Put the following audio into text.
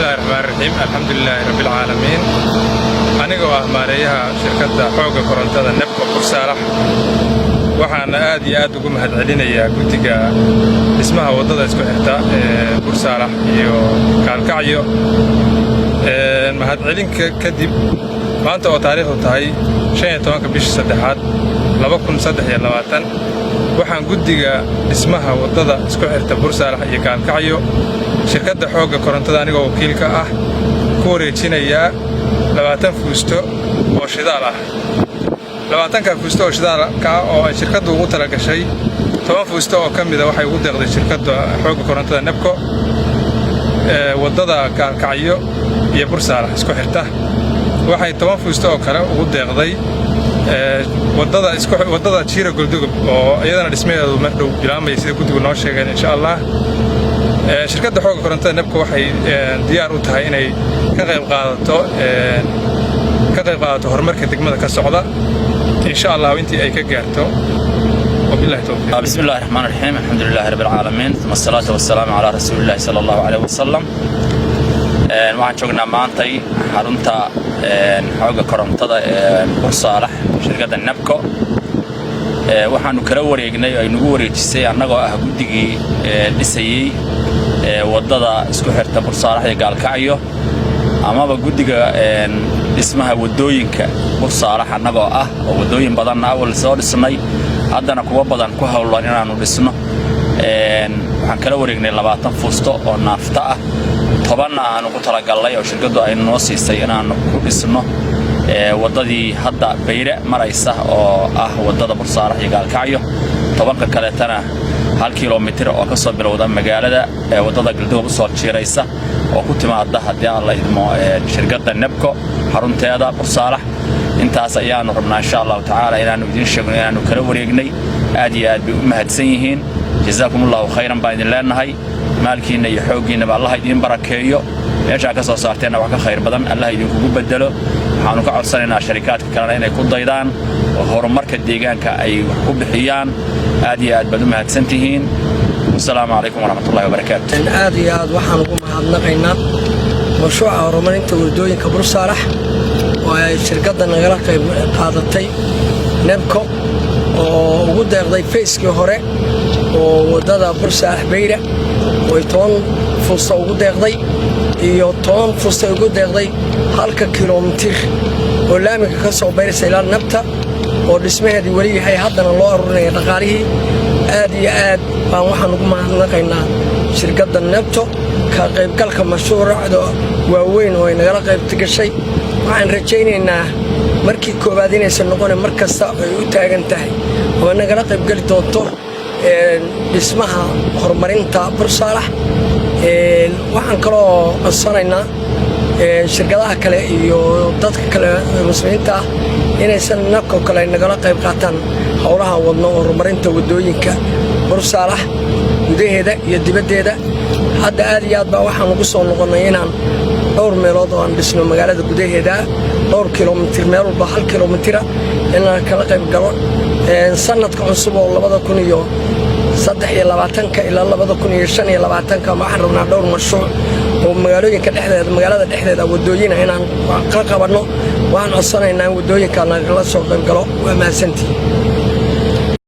Bismillahi Raxmaan Raxiim, alxamdulilaahi Rabbilcaalamiin. Anigoo ah maareeyaha shirkadda xoogga korontada NEPCO Bursaalax, waxaana aad iyo aad ugu mahadcelinayaa guddiga dhismaha waddada isku xirta ee Bursaalax iyo Kaalkacyo. Mahadcelinka kadib, maanta oo taariikhdu tahay 15-ka bisha saddexaad 2023, waxaan guddiga dhismaha waddada isku xirta Bursaalax iyo Kaalkacyo, shirkadda xoogga korontada anigoo wakiilka ah, ku wareejinayaa 20 fuusto oo shidaal ah. 20-ka fuusto oo shidaalka ah oo ay shirkaddu ugu talagashay, 10 fuusto oo ka mida waxay ugu deeqday shirkadda xoogga korontada NEPCO waddada Gaalkacyo iyo Bursaalax isku xirta. Waxay 10 fuusto oo kale ugu deeqday waddada Jiira Goldogob, oo iyadana dhismaheedu mar dhow bilaamaya, sida guddigu noo sheegeen, insha Allah. Shirkadda xoogga korontada NEPCO waxay diyaar u tahay inay ka qayb qaadato horumarka degmada ka socda, insha Allah, intii ay ka gaarto. Wabillahi towfiiq. بسم الله الرحمن الرحيم، الحمد لله رب العالمين، ثم الصلاة والسلام على رسول الله صلى الله عليه وسلم. Waxaan joognaa maantay xarunta xoogga korontada ee Bursaalax, shirkadda NEPCO. Waxaanu kala wareegnay oo ay nagu wareejisay, annagoo ah guddigii dhisayey waddada isku xirta Bursaalax iyo Gaalkacyo, amaba guddiga dhismaha waddooyinka Bursaalax annagoo ah, oo waddooyin badanna awal soo dhisnay, haddana kuwa badan ku howlan inaannu dhisno, waxaan kala wareegnay 20 fuusto oo naafta ah. 10-na aanu ku talagallay oo shirkaddu ay noo siisay inaannu ku dhisno waddadii hadda Bayre maraysa, oo ah waddada Bursaalax iyo Gaalkacyo. 10-ka kaleetana 1 kilomitir oo ka soo bilowda magaalada ee waddada Galdogob usoo jiiraysa, oo ku timaada, haddii aan la idmo, shirkadda NEPCO xarunteeda Bursaalax. Intaas ayaannu rabnaa, insha Allahu tacaala, inaannu idiin sheegno inaannu kala wareegnay. Aad iyo aad bay u mahadsan yihiin. Jazaakum Allahu khayran baan idin leenahay. Maalkiinna iyo xooggiinnaba Allah idiin barakeeyo. Meeshaa ka soo saarteenna wax ka khayr badan Allah idinkugu bedelo. Waxaannu ka codsanaynaa sharikaadka kalena inay ku daydaan oo horumarka deegaanka ay wax ku bixiyaan. Aad iyo aad baad u mahadsan tihiin. Wasalaamu calaykum waraxmatullahi wabarakaatu. Aad iyo aad waxaan ugu mahadnaqaynaa mashruuca horumarinta waddooyinka Bursaalax oo ay shirkadda nagala qayb qaadatay NEPCO, oo ugu deeqday phase-kii hore oo waddada Bursaalax Beyra, oo ay 10 fuusta ugu deeqday, iyo 10 fuusta ugu deeqday halka kilomitir oo laamiga ka soo bayraysa ilaa Nabta, oo dhismaheedii weli yahay, haddana loo aruurinaya dhaqaalihii. Aad iyo aad baan waxaan ugu mahadnaqaynaa shirkadda NEPCO ka qaybgalka mashruucda waaweyn oo ay nagala qayb gashay. Waxaan rajaynaynaa markii koowaad inaysan noqonin, mar kasta ay u taagan tahay oo nagala qaybgeli doonto dhismaha horumarinta Bursaalax. Waxaan kaloo codsanaynaa shirkadaha kale iyo dadka kale muslimiinta ah inaysan NEPCO kale nagala qayb qaataan howlaha wadno horumarinta waddooyinka Bursaalax gudaheeda iyo dibaddeeda. Hadda aad iyo aad baa waxaan ugu soo noqonnay inaan dhowr meelood oo aan dhisno magaalada gudaheeda, dhowr kilomitir, meel walba 1 kilomitira inaan kala qayb galo. Sanadka cusub oo 2023-ka ilaa 2025-ka waxaan rabnaa dhowr mashruuc oo magaalooyinka dhexdeeda, magaalada dhexdeeda waddooyina inaan ka qabanno. Waxaan codsanaynaa in waddooyinka nagala soo qayb galo. Waa mahadsantihi.